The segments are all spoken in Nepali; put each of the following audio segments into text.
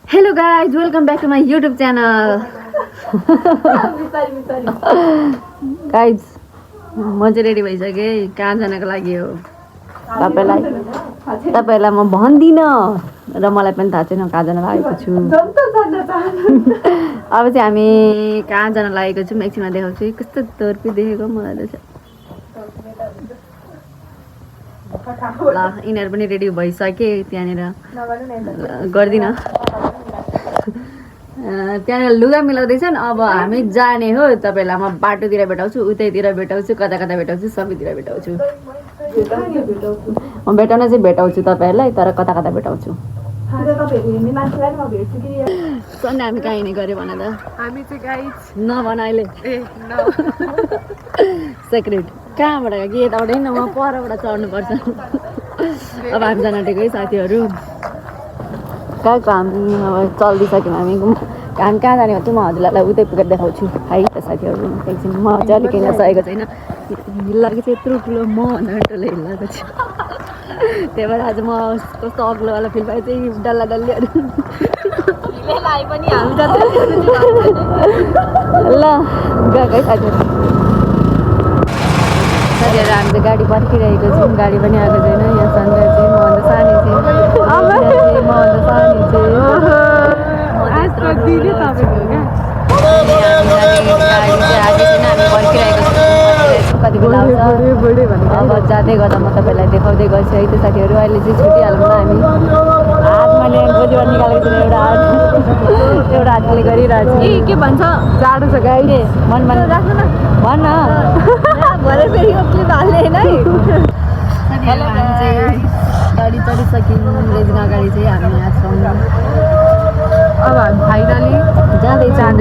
Hello guys, welcome back to my YouTube channel. Guys, म चाहिँ रेडी भइसकेँ कहाँ जानको लागि हो तपाईलाई म भन्दिनँ र मलाई पनि थाहा छैन कहाँ जान लागेको छु। अब चाहिँ हामी कहाँ जान लागेको छौँ एकछिनमा देखाउँछु। कस्तो तर्पी देखेको मलाई त। ल यिनीहरू पनि रेडी भइसके त्यहाँनिर गर्दिन त्यहाँनिर लुगा मिलाउँदैछन्। अब हामी जाने हो। तपाईँलाई म बाटोतिर भेटाउँछु, उतैतिर भेटाउँछु, कता कता भेटाउँछु, सबैतिर भेटाउँछु। म भेटाउन चाहिँ भेटाउँछु तपाईँहरूलाई, तर कता कता भेटाउँछु। सन्डे हामी कहाँ हिँड्ने गऱ्यो भन त। हामी चाहिँ गाइज नभन अहिले सेक्रेट कहाँबाट कि यताबाट होइन म परबाट चढ्नुपर्छ। अब हामी जान आँटेको है साथीहरू। कहाँको हामी अब चल्दिसक्यौँ। हामी कहाँ जाने हो चाहिँ म हजुरलाई उतै पुगेर देखाउँछु है त साथीहरू। एकछिन म चाहिँ अलिक हिँड्न सकेको छैन। हिल्लाको चाहिँ यत्रो ठुलो म भन्दा ठुलो हिल्लाको छु। त्यही भएर आज म कस्तो अग्लोवाला फिल पाएँ चाहिँ डल्ला डल्लीहरू पनि हामी ल गएको है साथीहरू। साथीहरू हामी चाहिँ गाडी पर्खिरहेको छौँ। गाडी पनि आएको छैन। यहाँ सन्ध्या चाहिँ मभन्दा सानी चाहिँ मभन्दा सानी कति बेला आउँछ अब जाँदै गर्दा म तपाईँलाई देखाउँदै गर्छु है त साथीहरू। अहिले चाहिँ छुटिहालौँ न हामी। हातमा ल्याङ गोजीबाट निकालेको छैन। एउटा हातले गरिरहेको छु। के भन्छ जाडो छ गाई भन भन राख्नु न भन न भरे फेरि यो क्लिप हाल्ने होइन है। हेलो हामी चाहिँ गाडी चढिसक्यौँ। रेजिन अगाडि चाहिँ हामी यहाँ छौँ। अब हामी फाइनली जाँदैछौँ।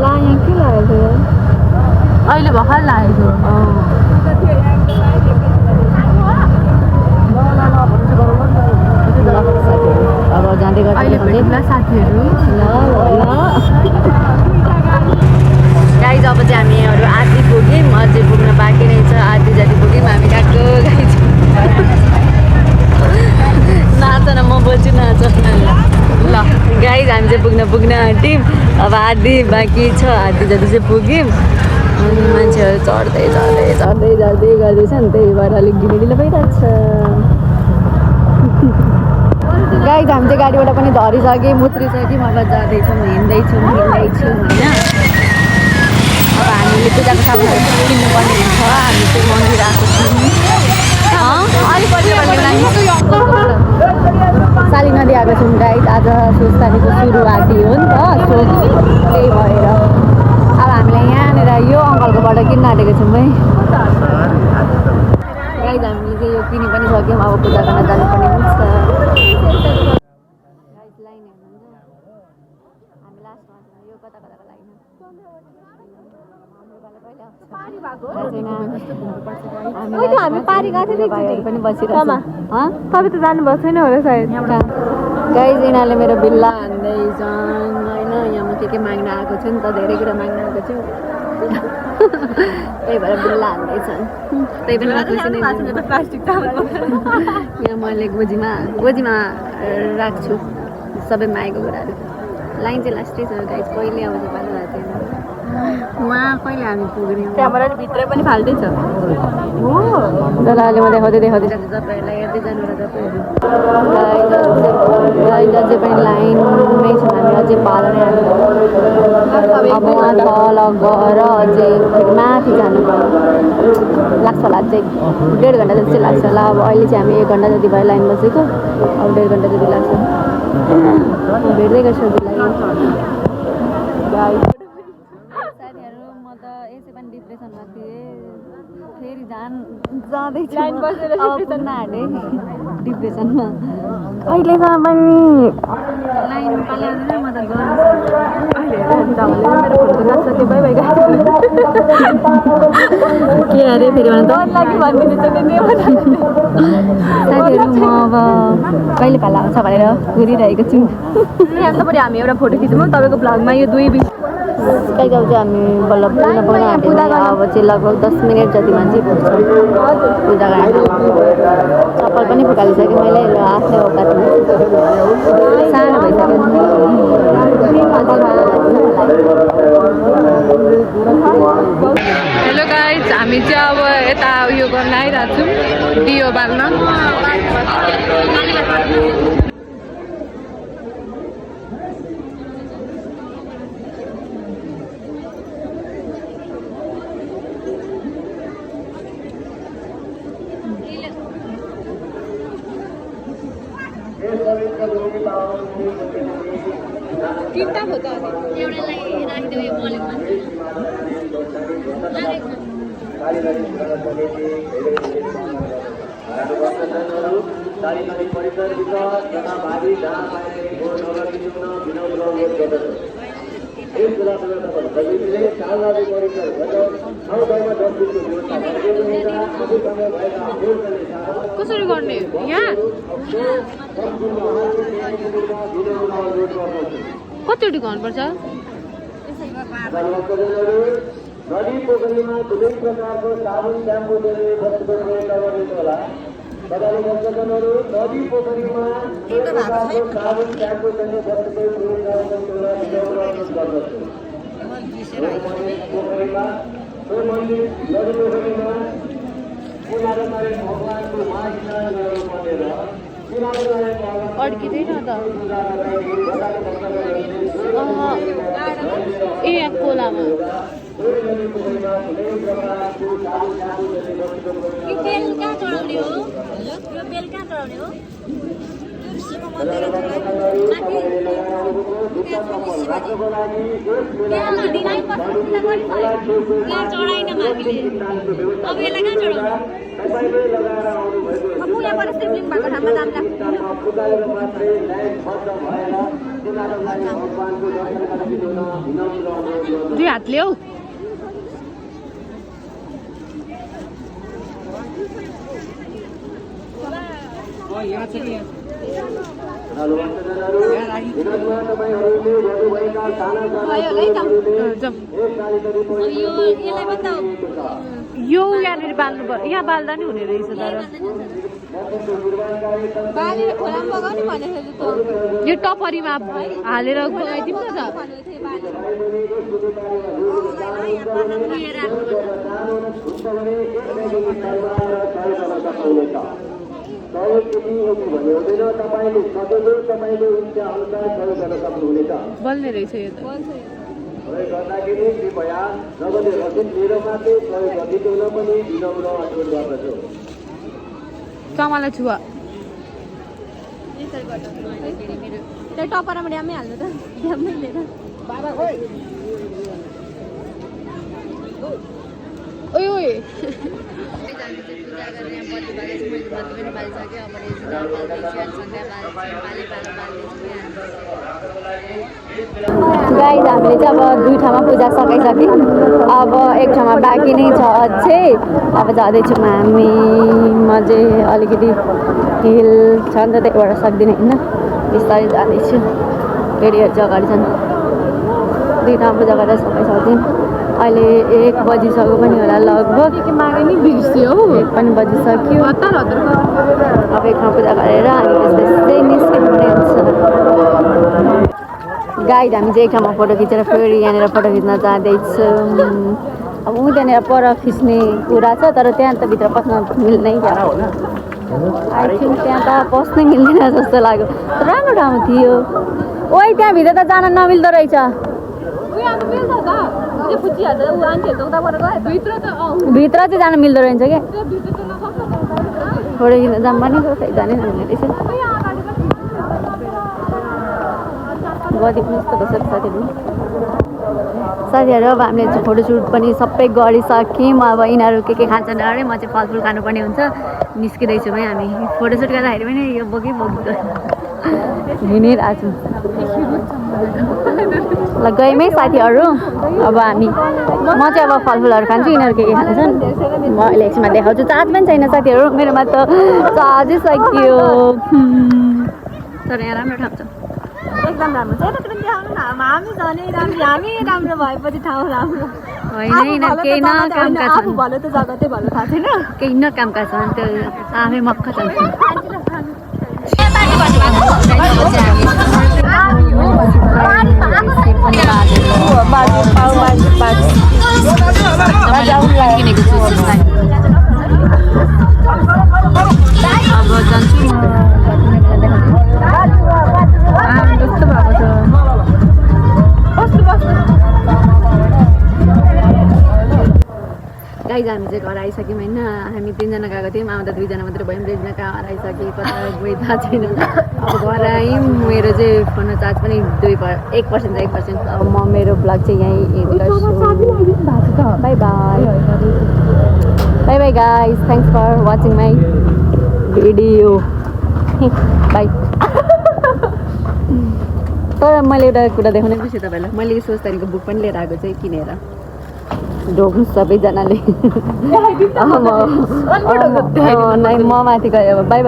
ला यहाँ के लागेको थियो अहिले भर्खर लागेको थियो। अब जाँदै गर्दा साथीहरू गाइज अब चाहिँ हामीहरू आधी पुग्यौँ। अझै पुग्न बाँकी नै छ। आधी जति पुग्यौँ हामी गएको गाइज। नाच न म बोल्छु नाच ल गाइज हामी चाहिँ पुग्न आँट्यौँ। अब आधी बाँकी छ। आधी जति चाहिँ पुग्यौँ। अनि मान्छेहरू चढ्दै गर्दैछन्। त्यही भएर अलिक ढिलो भइरहेको छ। गाइज हामी चाहिँ गाडीबाट पनि झरिसक्यौँ, उत्रिसक्यौँ। अब जाँदैछौँ, हिँड्दैछौँ होइन। अब हामीले पूजाको सामानहरू किन्नुपर्ने हुन्छ। हामी चाहिँ मन्दिर आएको छौँ। साली नदी आएको छौँ गाइज। आज सुस्तानीको सुरुवाती हो नि त। सो त्यही भएर अब हामीले यहाँनिर यो अङ्कलकोबाट किन्न आँटेको छौँ है गाइज। हामीले चाहिँ यो किनि पनि सक्यौँ। अब पूजा गर्न जानुपर्ने हुन्छ। हामी पारी गएको थियौँ पनि बसिरहेको तपाईँ त जानुभएको छैन होला सायद। गाइज यिनीहरूले मेरो बिल्ला हान्दैछन् होइन। यहाँ म के माग्न आएको छु नि त। धेरै कुरा माग्न आएको छु। त्यही भएर बिल्ला हान्दैछन्। त्यही पनि यहाँ मैले गोजीमा राख्छु सबै मागेको कुराहरू। लाइन चाहिँ लास्टै छ गाइज। कहिले आउँछ पाल्नु भएको छैन। उहाँ कहिले हामी पुग्ने त्यहाँबाट भित्र पनि फाल्टै छ हो। तर अहिले म देखाउँदै जान्छु तपाईँहरूलाई। हेर्दै जानु र तपाईँहरू। अझै पनि लाइनमै छ। हामी अझै पाल्नै आएको। अब उहाँ तल गएर अझै माथि जानुपर्यो। लाग्छ होला अझै 1.5 घन्टा जति चाहिँ लाग्छ होला। अब अहिले चाहिँ हामी 1 घन्टा जति भयो लाइन बसेको। अब 1.5 घन्टा जति लाग्छ। भेट्दै गर्छु साथीहरू। म त यसै पनि डिप्रेसनमा थिएँ। फेरि जाँदैछु पुग्न आँटेँ डिप्रेसनमा। अहिलेसम्म पनि लाइन पाल्दैन। म त के अरे फेरि साथीहरू म अब कहिले पाला आउँछ भनेर घुरिरहेको छु। यहाँ पनि हामी एउटा फोटो खिचौँ तपाईँको भ्लगमा। यो 2 बिच कहीँ चाहिँ हामी बल्ल पुग्न पाउन आँट्यौँ। अब चाहिँ लगभग 10 मिनट जतिमा चाहिँ पुग्छौँ पूजा गर्न। चप्पल पनि फुकालिसकेँ मैले आफ्नै औकातमा। सानो भइसक्यो। हेलो गाइज, हामी चाहिँ अब यता उयो गर्न आइरहेको छौँ दियो बाल्न। किता हो त एउटालाई राखिदेऊ यो मलिकमा कसरी गर्ने यहाँ कतिवटा गर्नुपर्छ? नदी पोखरीमा कुनै प्रकारको साबुन स्याम्पू दिने वस्तुको प्रयोग नगर्नु होला। तपाईँले भक्तजनहरू नदी पोखरीमा कुनै प्रकारको साबुन स्याम्पू दिने वस्तुको प्रयोग नगर्नु होला अनुरोध गर्दछु। पोखरीमा मन्दिर नदी पोखरीमा पुनरुत्थान भगवानको महास्नान गर्नु पर्नेर अड्किँदैन त ए खोलामा बेल कहाँ चढाउने हो? यो बेल कहाँ चढाउने हो? शिव मन्दिर यहाँ चढाइन माघीले। अब यसलाई कहाँ चढाउने? यहाँ शिवलिङ भएको ठाउँमा जान्छ। दुई हातले हौ यो यहाँनिर बाल्नु पर्यो। यहाँ बाल्दा नि हुने रहेछ तर यो टपरीमा हालेर गइदिउँ न त। बल्ने रहेछ यो त। गर्दाखेरि कृपया नगदे रसिद लिएर मात्रै प्रयोग गरिदिनु पनि विनम्र अनुरोध गर्दछु। कमाला छुवा त्यो टपरमा ड्यामै हाल्नु त ड्यामै लिएर बाबा खोइ ओइ ओइ गाइज हामीले चाहिँ अब दुई ठाउँमा पूजा सकाइसक्यौँ। अब एक ठाउँमा बाँकी नै छ अझै। अब जाँदैछौँ हामी। म चाहिँ अलिकति हिल छ नि त त्यहीबाट सक्दिनँ होइन, बिस्तारै जाँदैछु। केटीहरू चाहिँ अगाडि छन्। दुई ठाउँ पूजा गरेर सकाइसक्यौँ। अहिले 1 बजिसक्यो पनि होला लगभग। एक पनि बजिसक्यो। अब एक ठाउँ पूजा गरेर हामी त्यसपछि निस्किनुपर्ने हुन्छ। गाइड हामी चाहिँ एक ठाउँमा फोटो खिचेर फेरि यहाँनिर फोटो खिच्न जाँदैछौँ। अब ऊ त्यहाँनिर पर खिच्ने कुरा छ तर त्यहाँ त भित्र पस्न मिल्नै थियो। आई थिङ्क त्यहाँ त पस्नै मिल्दैन जस्तो लाग्यो। राम्रो ठाउँ थियो। ओइ त्यहाँभित्र त जान नमिल्दो रहेछ। भित्र चाहिँ जान मिल्दो रहेछ क्या। फोटो खिच्न जाऊँ भनेको खै जानै नमिल्ने रहेछ। गरिदिनु यस्तो भइसक्यो साथीहरू। अब हामीले चाहिँ फोटोसुट पनि सबै गरिसक्यौँ। अब यिनीहरू के खान्छन् अरे म चाहिँ फलफुल खानुपर्ने हुन्छ। निस्किँदैछौँ है हामी। फोटोसुट गर्दाखेरि पनि यो बोकी हिँडिरहेको छु। ल गयौँ है साथीहरू। अब हामी म चाहिँ अब फलफुलहरू खान्छु, यिनीहरू के खान्छन् म अहिले एकछिनमा देखाउँछु। चार्ज पनि छैन साथीहरू, मेरोमा त चार्जै सकियो। तर यहाँ राम्रो ठाउँ छ। एकदम राम्रो छ यता पनि देखाउनु न हामी झनै राम्रो हामी राम्रो भएपछि ठाउँ राम्रो होइन केही न कामका आफू छन् भलो त जगतै भलो थाहा छैन केही न कामका छन् त्यो आफै मक्ख छन् किनेको छु अब जान्छु म जस्तो भएको छ गाइज हामी चाहिँ घर आइसक्यौँ होइन हामी 3जना गएको थियौँ आउँदा 2जना मात्रै भयौँ रेजना कहाँ आइसक्यो कता गयो थाहा छैन अब घर आयौँ मेरो चाहिँ फोनमा चार्ज पनि 1% अब म मेरो ब्लग चाहिँ यहीँ एन्ड गर्छु bye bye guys thanks for watching my video bye तर मैले एउटा कुरा देखाउनै बिर्सेँ तपाईँलाई मैले सोच तारिकको बुक पनि लिएर आएको चाहिँ किनेर ढोग्नु सबैजनाले म माथि गएँ अब बाई